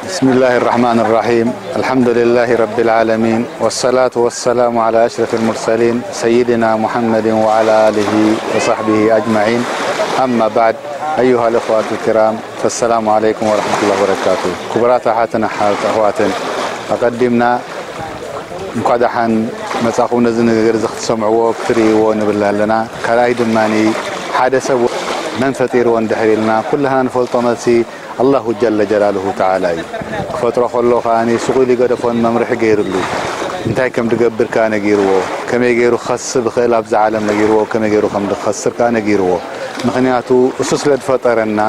بسم الله الرحمن الرحيم. الحمد لله رب العالمين، والصلاة والسلام على أشرف المرسلين سيدنا محمد وعلى آله وصحبه أجمعين. أما بعد، أيها الإخوة الكرام، فالسلام عليكم ورحمة الله وبركاته. ክቡራት ኣሓትን ኣሕዋትን፣ ኣቐዲምና እንኳዕ ደሓን መጻኹም። ነዚ ነገር እዚ ክትሰምዕዎ፣ ክትርእይዎ ንብል ኣለና። ካልኣይ ድማ፣ ሓደ ሰብ መን ፈጢርዎ እንድሕር ኢልና፣ ኩልና ንፈልጦ መልሲ ኣላሁ ጀለ ጀላሉሁ ተዓላ እዩ። ክፈጥሮ ከሎ ከኣ ሱቕ ኢሉ ይገደፎን መምርሒ ገይርሉ፣ እንታይ ከም ድገብር ከኣ ነጊርዎ፣ ከመይ ገይሩ ክኸስብ ይኽእል ኣብዚ ዓለም ነጊርዎ፣ ከመይ ገይሩ ከም ድኸስር ከኣ ነጊርዎ። ምኽንያቱ እሱ ስለ ዝፈጠረና፣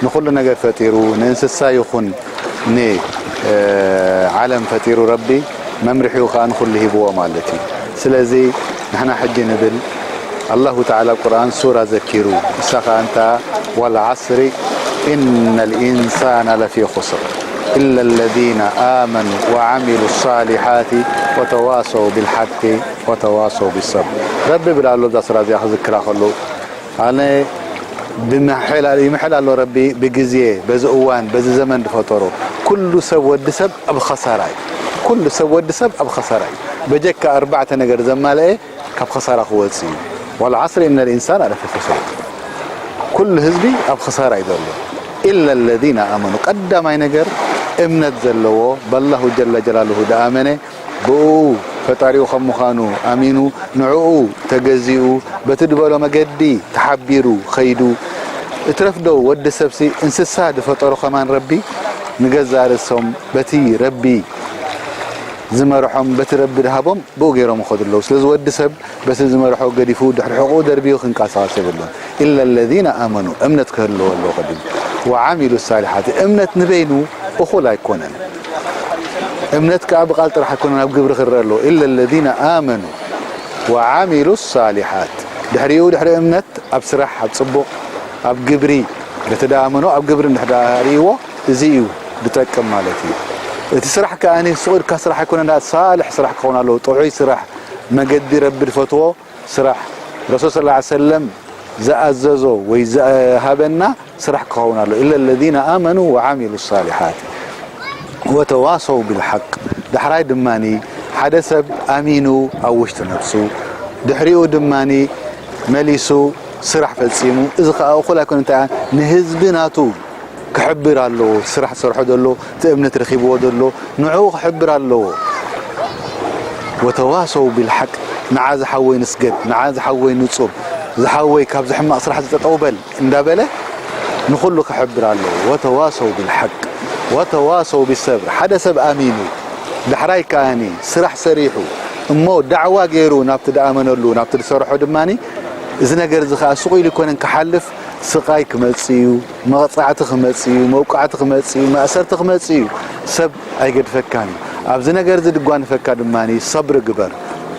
ንኹሉ ነገር ፈጢሩ፣ ንእንስሳ ይኹን ን፣ እ፣ ዓለም ፈጢሩ ረቢ፣ መምርሒኡ ከኣ ንኹሉ ሂብዎ ማለት እዩ። ስለዚ ንሕና ሕጂ ንብል፣ ኣላሁ ተዓላ ኣብ ቁርኣን ሱራ ዘኪሩ፣ እሳ ከኣ እንታ፣ والعصر إن الإنسان لفي خسر إلا الذين آمنوا وعملوا الصالحات وتواصوا بالحق وتواصوا بالصبر. ረቢ ይብል ኣሎ፣ እዛ ሱራ እዚኣ ክዝክራ ከሎ፣ ኣነ ብምሕል-፣ ይምሕል ኣሎ ረቢ፣ ብግዜ፣ በዚ እዋን፣ በዚ ዘመን ዝፈጠሮ፣ ኩሉ ሰብ፣ ወዲ ሰብ ኣብ ኸሳራ እዩ። ኩሉ ሰብ፣ ወዲ ሰብ ኣብ ኸሳራ እዩ። በጀካ ኣርባዕተ ነገር ዘማልአ ካብ ኸሳራ ክወጽእ እዩ። والعصر إن الإنسان لفي خسر። ኩሉ ህዝቢ ኣብ ኸሳራ እዩ ዘሎ። إلا الذين آمنوا። ቀዳማይ ነገር እምነት ዘለዎ፣ በላሁ ጀለ ጀላሉሁ፣ ደኣመነ፣ ብኡ ፈጣሪኡ ከም ምዃኑ ኣሚኑ፣ ንዕኡ ተገዚኡ፣ በቲ ዝበሎ መገዲ ተሓቢሩ ኸይዱ። እትረፍ ዶ ወዲ ሰብሲ፣ እንስሳ ዝፈጠሮ ከማን ረቢ፣ ንገዛእ ርእሶም በቲ ረቢ ዝመርሖም፣ በቲ ረቢ ድሃቦም ብኡ ገይሮም ይኸዱ ኣለዉ። ስለዚ ወዲ ሰብ በቲ ዝመርሖ ገዲፉ ድሕሪ ሕቑኡ ደርቢዩ ክንቀሳቐስ የብሉን። إلا الذين آمنوا፣ እምነት ክህልዎ ኣለዎ ቀዲሙ። وعملوا الصالحات، እምነት ንበይኑ እኹል ኣይኮነን። እምነት ከኣ ብቓል ጥራሕ ኣይኮነን፣ ኣብ ግብሪ ክረአ ኣለዎ። إلا الذين آمنوا وعملوا الصالحات، ድሕሪኡ፣ ድሕሪ እምነት ኣብ ስራሕ፣ ኣብ ጽቡቕ፣ ኣብ ግብሪ፣ እቲ ደኣ ኣመኖ ኣብ ግብሪ እንድሕር ደኣ ርእይዎ፣ እዚ እዩ ዝጠቅም ማለት እዩ። እቲ ስራሕ ከኣ ሱቕ ኢልካ ስራሕ ኣይኮነን፣ ደኣ ሳልሕ ስራሕ ክኸውን ኣለዎ፣ ጥዑይ ስራሕ፣ መገዲ ረቢ ዝፈትዎ ስራሕ፣ ረሱል ሰለላሁ ዐለይሂ ወሰለም ዝኣዘዞ ወይ ዝሃበና ስራሕ ክኸውን ኣሎ። إلا الذين آمنوا وعملوا الصالحات وتواصوا بالحق። ዳሕራይ ድማ ሓደ ሰብ ኣሚኑ ኣብ ውሽጢ ነብሱ፣ ድሕሪኡ ድማ መሊሱ ስራሕ ፈጺሙ፣ እዚ ኸኣ እኹል ኣይኮነን። እንታይ ንህዝቢ ናቱ ክሕብር ኣለዎ። እቲ ስራሕ ዝሰርሖ ዘሎ፣ እቲ እምነት ረኺብዎ ዘሎ፣ ንዕኡ ክሕብር ኣለዎ። وتواصوا بالحق، ንዓ ዝሓወይ ንስገድ፣ ንዓ ዝሓወይ ንጹም፣ ዝሓወይ ካብዚ ሕማቕ ስራሕ እዚ ጠጠው በል እንዳበለ ንኹሉ ክሕብር ኣለዎ። وتواصوا بالحق وتواصوا بالصبر። ሓደ ሰብ ኣሚኑ፣ ዳሕራይ ከኣኒ ስራሕ ሰሪሑ፣ እሞ ዳዕዋ ገይሩ ናብቲ ድኣመነሉ፣ ናብቲ ዝሰርሖ ድማኒ፣ እዚ ነገር እዚ ኸኣ ስቕ ኢሉ ኣይኮነን ክሓልፍ፣ ስቓይ ክመጽእ እዩ፣ መቕጻዕቲ ክመጽእ እዩ፣ መውቃዕቲ ክመጽእ እዩ፣ ማእሰርቲ ክመጽእ እዩ። ሰብ ኣይገድፈካን እዩ። ኣብዚ ነገር እዚ ድጓንፈካ ድማኒ ሰብሪ ግበር።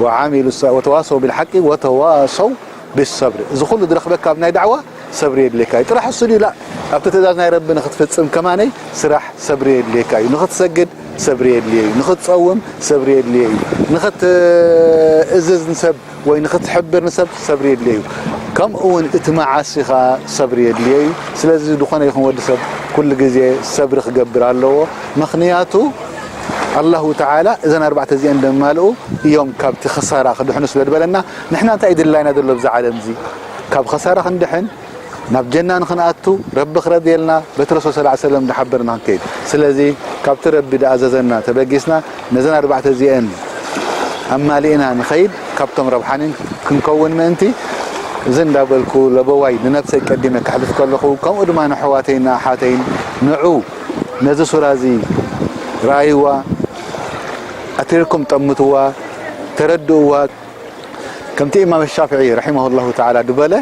وعملوا الص-، وتواصوا بالحق وتواصوا بالصبر። እዚ ኩሉ ዝረኽበካ ኣብ ናይ ዳዕዋ ሰብሪ የድልየካ እዩ። ጥራሕ እሱ ድዩ? ላእ፣ ኣብቲ ትእዛዝ ናይ ረቢ ንኽትፍጽም ከማነይ ስራሕ ሰብሪ የድልየካ እዩ። ንኽትሰግድ ሰብሪ የድልየ እዩ። ንኽትጸውም ሰብሪ የድልየ እዩ። ንኽትእዝዝ ንሰብ ወይ ንኽትሕብር ንሰብ ሰብሪ የድልየ እዩ። ከምኡ እውን እቲ መዓሲ ኸኣ ሰብሪ የድልየ እዩ። ስለዚ ዝኾነ ይኹን ወዲ ሰብ ኩሉ ግዜ ሰብሪ ክገብር ኣለዎ። ምኽንያቱ ኣላሁ ተዓላ እዘን ኣርባዕተ እዚአን ደማልኡ እዮም ካብቲ ኸሳራ ክድሕኑ ስለ ዝበለና፣ ንሕና እንታይ እዩ ድላይና ዘሎ ኣብዚ ዓለም እዚ? ካብ ኸሳራ ክንድሕን፣ ናብ ጀና ንኽንኣቱ፣ ረቢ ክረድየልና፣ በቲ ረሱል ሰለላሁ ዐለይሂ ወሰለም ዝሓበረና ክንከይድ። ስለዚ ካብቲ ረቢ ዝኣዘዘና ተበጊስና፣ ነዘን ኣርባዕተ እዚአን ኣማሊእና ንኸይድ፣ ካብቶም ረብሓኒን ክንከውን ምእንቲ፣ እዚ እንዳበልኩ ለበዋይ ንነብሰይ ቀዲመ ከሕልፍ ከለኹ፣ ከምኡ ድማ ንኣሕዋተይን ንኣሓተይን፣ ንዑ ነዚ ሱራ እዚ ረኣይዋ፣ ኣትሪርኩም ጠምትዋ፣ ተረድእዋ። ከምቲ ኢማም ሻፍዒ ረሒመሁላሁ ተዓላ ዝበለ፣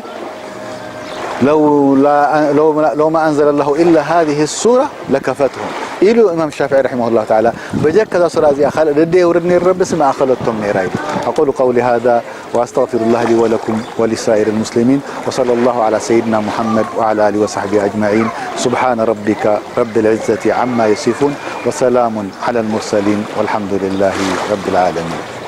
"ለው ላ-፣ ለው፣ ለው ማ ኣንዘለ ላሁ ኢላ ሃዚህ ሱራ ለከፈትሁም" ኢሉ ኢማም ሻፍዒ ረሒመሁላሁ ተዓላ። በጀካ እዛ ሱራ እዚኣ ካልእ ደደ የውርድ ነይሩ ረቢ፣ ስም ኣኸለቶም ነይራ ኢሉ። أقول قولي هذا وأستغفر الله لي ولكم ولسائر المسلمين، وصلى الله على سيدنا محمد وعلى آله وصحبه أجمعين. سبحان ربك رب العزة عما يصفون، وسلام على المرسلين، والحمد لله رب العالمين.